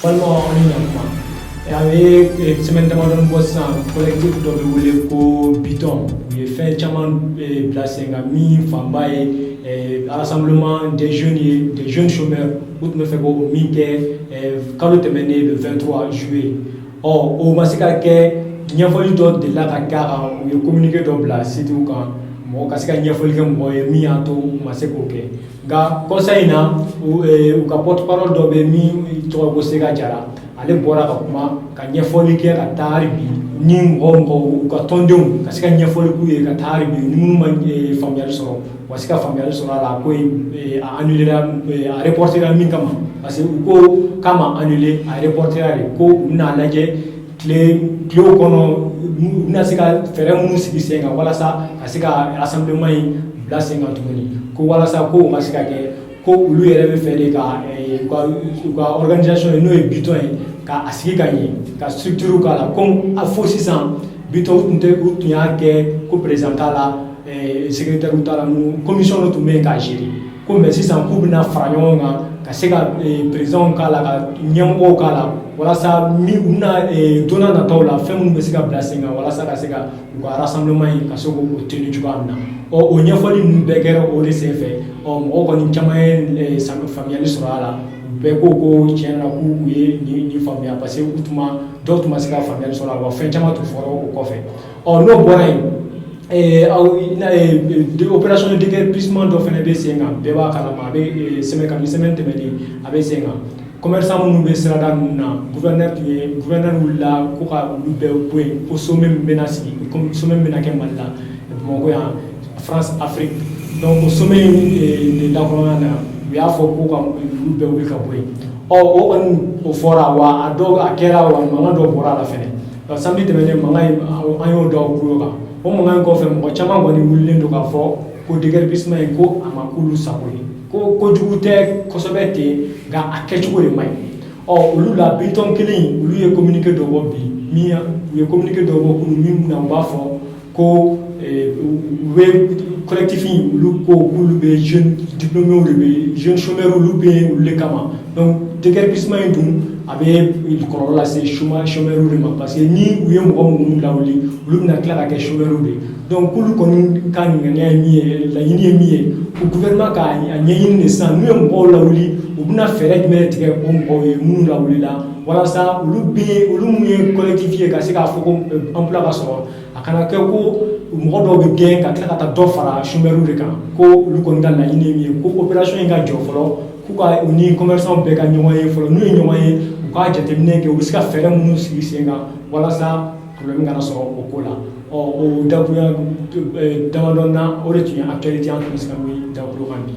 Balimaw, aw ni ɲakuma. A bɛ semaine damadɔni bɔ sisan, collectif dɔ bɛ wele ko Biton, u ye fɛn caman bila sen kan, min fanba ye rassemblement des jeunes ye, des jeunes chômeurs. U tun bɛ fɛ k'o min kɛ kalo tɛmɛnen, le 23 juillet, ɔ o ma se ka kɛ. Ɲɛfɔli dɔ delila ka kɛ a kan, u ye communiqué dɔ bila site kan, mɔgɔ ka se ka ɲɛfɔli kɛ mɔgɔw ye min y'a to u ma se k'o kɛ. Nka kɔsa in na, u ka porte parole dɔ bɛ min tɔgɔ ko Sega Jara, ale bɔra ka kuma ka ɲɛfɔli kɛ ka taa hali bi ni mɔgɔ mɔgɔ u ka tɔndenw ka se ka ɲɛfɔli k'u ye ka taa hali bi ni minnu ma faamuyali sɔrɔ, u ka se ka faamuyali sɔrɔ a la, ko in a annulé, a reporté ra min kama, parce que u ko k'a ma annulé, a reporté ra de, ko u bɛna lajɛ tile tilew kɔnɔ, u bɛna se ka fɛɛrɛ minnu sigi sen kan walasa ka se ka rassemblement in bila sen kan tuguni, ko walasa ko o ka se ka kɛ, ko olu yɛrɛ bɛ fɛ de ka u ka organisation ye, n'o ye Biton ye, ka a sigi ka ɲɛ, ka structure k'a la. Comme a fo sisan, Biton tun tɛ, u tun y'a kɛ ko président t'a la, secrétaire t'a la, mun commission dɔ tun bɛ yen k'a gérer, ko mais sisan k'u bɛna fara ɲɔgɔn kan ka se ka président k'a la, ka ɲɛmɔgɔw k'a la, walasa min u bɛna don n'a nataw la, fɛn minnu bɛ se ka bila sen kan walasa ka se ka u ka rassemblement in ka se k'o tenir cogoya min na. Ɔ o ɲɛfɔli ninnu bɛɛ kɛra o de senfɛ. Ɔ mɔgɔw kɔni caman ye faamuyali sɔrɔ a la. U bɛɛ ko ko tiɲɛ na, k'u ye nin faamuya, parce que u tun ma, dɔw tun ma se ka faamuyali sɔrɔ a la, wa fɛn caman tun fɔra o kɔfɛ. Ɔ n'o bɔra yen, aw opération de déguerpissement dɔ fana bɛ sen kan, bɛɛ b'a kalama, a bɛ semaine, kabini semaine tɛmɛnen a bɛ sen kan. Commerçant minnu bɛ sirada ninnu na, gouverneur tun ye, gouverneur wulila ko ka olu bɛɛ bɔ yen, ko sommet min bɛna sigi, sommet min bɛna kɛ Mali la, Bamakɔ yan, France Afrique. Donc o sommet in de dakɔnɔna na, u y'a fɔ ko ka olu bɛɛ wuli ka bɔ yen. Ɔ o kɔni o fɔra wa, a dɔw a kɛra wa, mankan dɔw bɔra a la fɛnɛ. Samedi tɛmɛnen, mankan in, an y'o da o tulo kan. O mankan in kɔfɛ, mɔgɔ caman kɔni wulilen don k'a fɔ ko déguerpissement in, ko a ma k'olu sago ye, ko kojugu tɛ kosɛbɛ ten, nka a kɛcogo de man ɲi. Ɔ olu la, Biton kelen, olu ye communiqué dɔ bɔ bi, min u ye communiqué dɔ bɔ kunun, min na u b'a fɔ ko u bɛ collectif in, olu ko k'olu bɛ jeunes diplômés de bɛ, jeunes chômeurs, olu bɛ yen olu de kama. Donc déguerpissement in dun, a bɛ kɔlɔlɔ lase chômeurs de ma, parce que ni u ye mɔgɔ minnu lawuli, olu bɛna tila ka kɛ chômeurs de ye. Donc k'olu kɔni ka ŋaniya ye min ye, laɲini ye min ye, ko gouvernement ka a ɲɛɲini de sisan, n'u ye mɔgɔw lawuli, u bɛna fɛɛrɛ jumɛn tigɛ o mɔgɔw ye minnu lawulila, walasa olu bɛ, olu minnu ye collectif ye, ka se k'a fɔ ko emploi ka sɔrɔ, a kana kɛ ko mɔgɔ dɔw bɛ gɛn ka tila ka taa dɔ fara chômeurs de kan. Ko olu kɔni ka laɲini ye min ye, ko opération in ka jɔ fɔlɔ, k'u ka u ni commerçant bɛɛ ka ɲɔgɔn ye fɔlɔ. N'u ye ɲɔgɔn ye, u k'a jateminɛ kɛ, u bɛ se ka fɛɛrɛ minnu sigi sen kan walasa problème kana sɔrɔ o ko la. Ɔ o dakurunya damadɔ na, o de tun ye actualité, an tun bɛ se ka min da tulo kan bi.